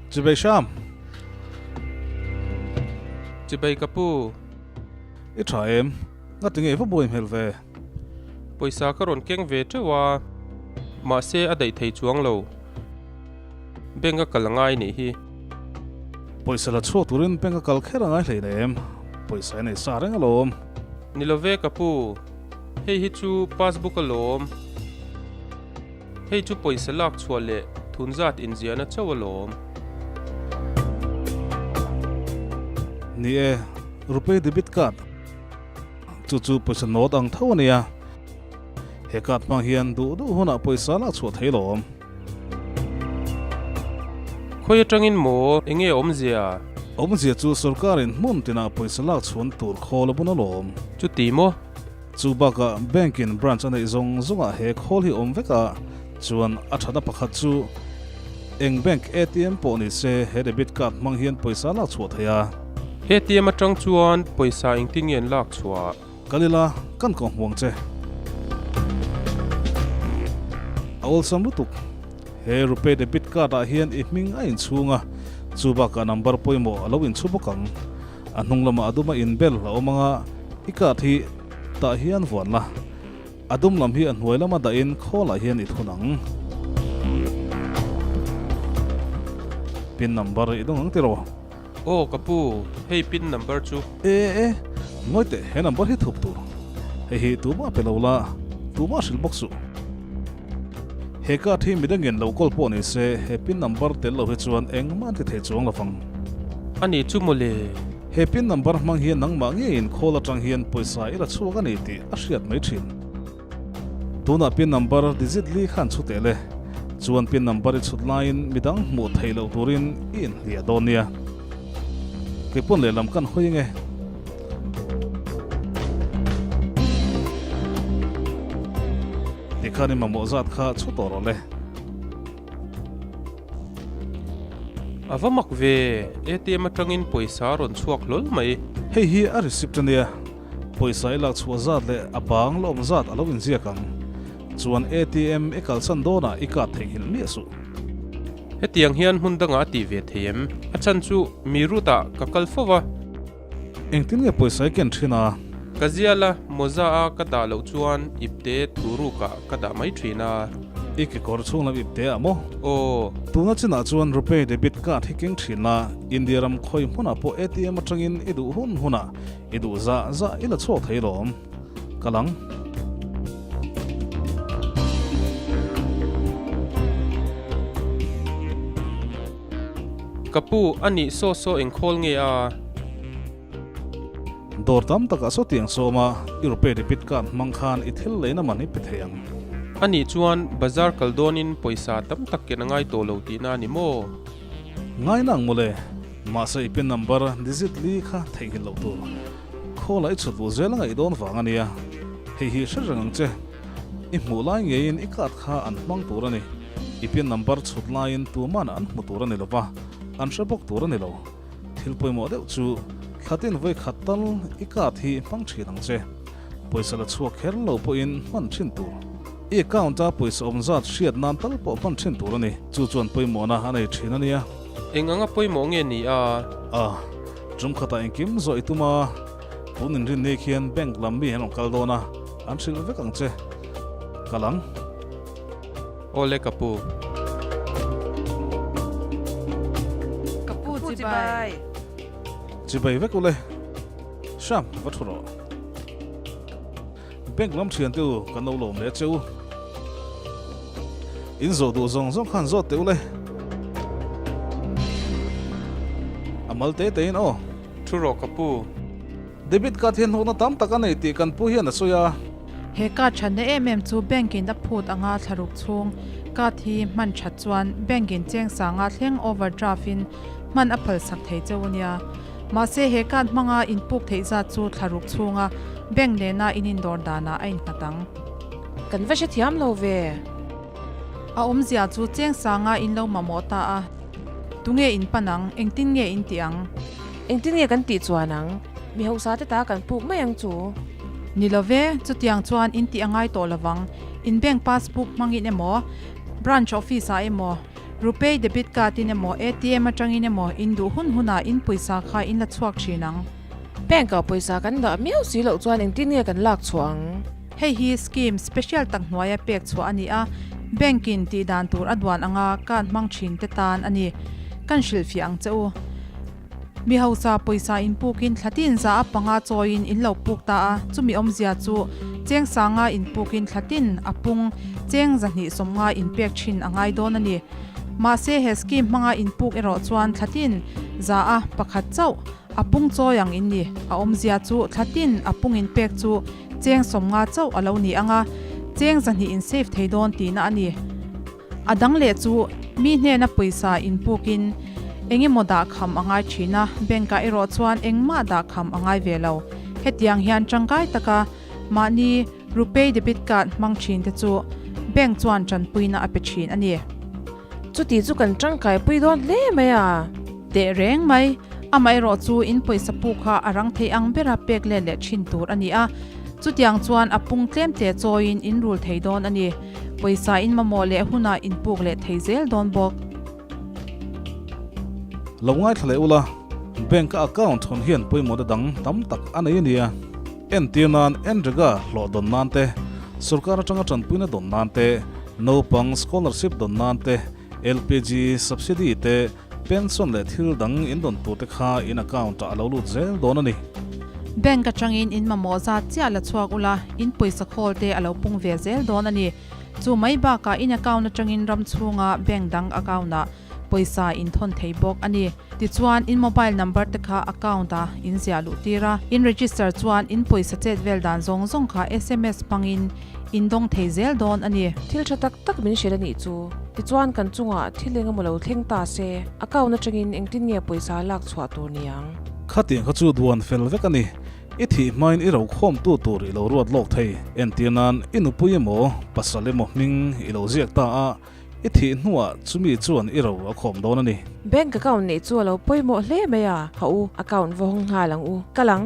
Chibai Sham. Chibai ka pu. I tha em? Ngati nge va buai hmel ve? Pawisa ka rawn keng ve teuh a, mahse a daih thei chuang lo. Bank a kal a ngai nih hi. Pawisa la chhuak turin bank a kal kher a ngai hleinem. Pawisa i nei sa reng alawm. Ni lo ve ka pu, hei hi chu passbook alawm. Hei chu pawisa lak chhuah leh thun zat inziahna chauh alawm. Ni e, Rupay debit card chu chu pawisa note ang tho a nia. He card hmang hian duh duh hunah pawisa lak chhuah thei lawm. Khawi atangin maw enge awmzia? Awmzia chu sorkarin hmun tinah pawisa lak chhuan tur khawl a bun alawm. Chuti maw? Chu bakah bank in branch a neih zawng zawngah he khawl hi awm vek a, chuan a thana pakhat chu eng bank ATM pawh ni se he debit card hmang hian pawisa lak chhuah thei a. ATM atang chuan pawisa engtin nge an lak chhuah? Kal ila, kan kawng hmuang che. A awlsam lutuk. He Rupay debit card ah hian i hming a inchhung a, chu bakah number pawimawh a lo inchhu bawk ang. A hnung lamah a duma inbel a awm anga i card hi tah hian vuan la, a dum lam hi a hnuai lama dahin khawlah hian i thun ang. Pin number i dawng ang tiraw? Aw ka pu, hei pin number chu. E e, ngawi teh he number hi thup tur. Hei hi tumah pe lo la, tumah hrilh bawk suh. He card hi midangin lo kawl pawh ni se, he pin number tel lo hi chuan engmah an ti thei chuang lovang. A ni chu mawle. He pin number hmang hian nangmah ngeiin khawl atang hian pawisa i la chhuak a ni tih a hriat mai thin. Tunah pin number digit li khan chhu teh le. Chuan pin number i chhut laiin midang hmuh theih loh turin i inhliah dawn nia. Keipawn lehlam kan hawi ange. Tikhan i mamawh zat kha chhu tawh rawh le. A va mak ve, ATM atangin pawisa a rawn chhuak hlawl mai. Hei hi a receipt a nia, pawisa i lak chhuah zat leh a bang la awm zat a lo inziak ang. Chuan ATM i kalsan dawnah i card theihnghilh miah suh. Hetiang hian hmun dangah a tih ve thei em? A chhan chu mi route ah ka kal fo va. Engtin nge pawisa i ken thin a? Ka zial a, mawza a ka dah loh chuan ipte thuruk ah ka dah mai thin a. I kekawr chhung lam ipte ah maw? Aw. Tuna chinah chuan Rupay debit card hi keng thin la, India ram khawi hmunah pawh ATM atangin i duh hun hunah i duh zah zah i la chhuak thei lawm. Ka lang. Ka pu, a nih saw saw eng khawl nge a? Dawr tam takah saw tiang sawm a, i rupee debit card hmang khan i thil leina man i pe thei ang. A nih chuan bazar kal dawnin pawisa tam tak ken a ngai tawh lo tihna a ni maw? Ngai nang mawle, mahse i pin number digit li kha theihnghilh loh tur. Khawl ah i chhut luh zel a ngaih dawn vang a nia. Hei hi hre reng ang che. I hmuh lai ngeiin i card kha an hmang tur a ni. I pin number chhut laiin tuman an hmu tur a ni lo va, an hre bawk tur a ni lo. Thil pawimawh deuh chu thlatin vawi khat tal i card hi hmang thin ang che. Pawisa la chhuak kher lo pawhin hman thin tur. I account a pawisa awm zat hriat nan tal pawh hman thin tur a ni. Chu chuan pawimawhna a nei thin a nia. Eng anga pawimawh nge ni a? A, tum khatah engkim zawh i tum a, tun inrin ni khian bank lam mi an rawn kal dawn a, an hrilh vek ang che. Kal ang. Awle ka pu. Ka pu chibai. Chibai vek ule. Sham, va thu rawh. Bank lam thian te u, kan lo lawm leh che u. In zawh duh zawng zawng khan zawt teh ule. A mal te te in aw. Thu rawh ka pu. Debit card hian hnawhna tam tak a nei tih kan pu hian a sawi a. He card thatna em em chu bank in a phut anga thlaruk chhung card hi hman that chuan bank in cheng sanga thleng overdraft in hman a phalsak thei cheu a nia. Mahse he card hmanga inpuk theih zat chu thlaruk chhunga bank nena in indawr danah a innghat ang. Kan va hrethiam lo ve. A awmzia chu cheng sanga in lo mamawh ta a, tunge in pan ang, engtin nge in tih ang? Engtin nge kan tih chuan ang? Mi hausa te ta kan puk mai ang chu. Ni lo ve, chutiang chuan in tih a ngai tawh lovang. In bank passbook hmangin emaw, branch office ah emaw. RuPay debit card in emaw ATM atangin emaw in duh hun hunah in pawisa kha in la chhuak thin ang. Bank ah pawisa kan dah miau si loh chuan engtin nge kan lak chhuah ang? Hei hi scheme special tak hnuaia pek chhuah a ni a, bank in tih dan tur a duan anga card hmang thin te tan a ni. Kan hrilhfiah ang che u. Mi hausa pawisa in pukin thla tin za a panga chawiin in lo puk ta a, chumi awmzia chu cheng sanga in pukin thla tin a pung cheng zahnih sawmnga in pek thin a ngai dawn a ni. Mahse he scheme hmanga in puk erawh chuan thla tin za a pakhat chauh a pung chawi ang in ni. A awmzia chu thla tin a pung in pek chu cheng sawmnga chauh a lo ni ang a, cheng zahnih in save thei dawn tihna a ni. A dang leh chu mi hnena pawisa inpukin eng emaw dah kham a ngai thin a, bank ah erawh chuan engmah dah kham a ngai ve lo. Hetiang hian tangkai taka mahni RuPay debit card hmang thin te chu bank chuan tanpuina a pe thin a ni. Chuti chu kan tangkai pui dawn hle mai a. Teh reng mai, amaherawh chu in pawisa puk kha a rang thei ang bera pek let leh thin tur a ni a, chutiang chuan a pung tlem te chawiin in rul thei dawn a ni. Pawisa in mamawh leh hunah in puk leh thei zel dawn bawk. Lo ngaithla leh ula, bank a account hawn hian pawimawhna dang tam tak a nei a nia. Entir nan NREGA hlawh dawn nan te, sorkar atanga tanpuina dawn nan te, naupang scholarship dawn nan te, LPG subsidy te, pension leh thil dang in dawn tur te kha in account ah a lo lut zel dawn a ni. Bank atangin in mamawh zat chiah la chhuak ula, in pawisa khawl te a lo pung ve zel dawn a ni. Chu mai bakah in account atangin ram chhunga bank dang account ah pawisa in thawn thei bawk a ni. Tichuan, in mobile number te kha account ah in ziah luh tir a, in register chuan in pawisa chet vel dan zawng zawng kha sms hmangin in dawng thei zel dawn a ni. Thil tha tak tak min hrilh a nih chu. Tichuan kan chungah thil eng emaw lo thleng ta se, account atangin engtin nge pawisa lak chhuah tur ni ang? Khatiang kha chu duan fel vek a ni. I thih hmain i rokhawmtu tur i lo ruat lawk thei. Entir nan i nupui emaw pasal emaw hming i lo ziak ta a, I thih hnuah chumi chuan i ro a khawm dawn a ni. Bank account neih chu a lo pawimawh hle mai a, ha u, account va hawng nghal ang u. Kal ang.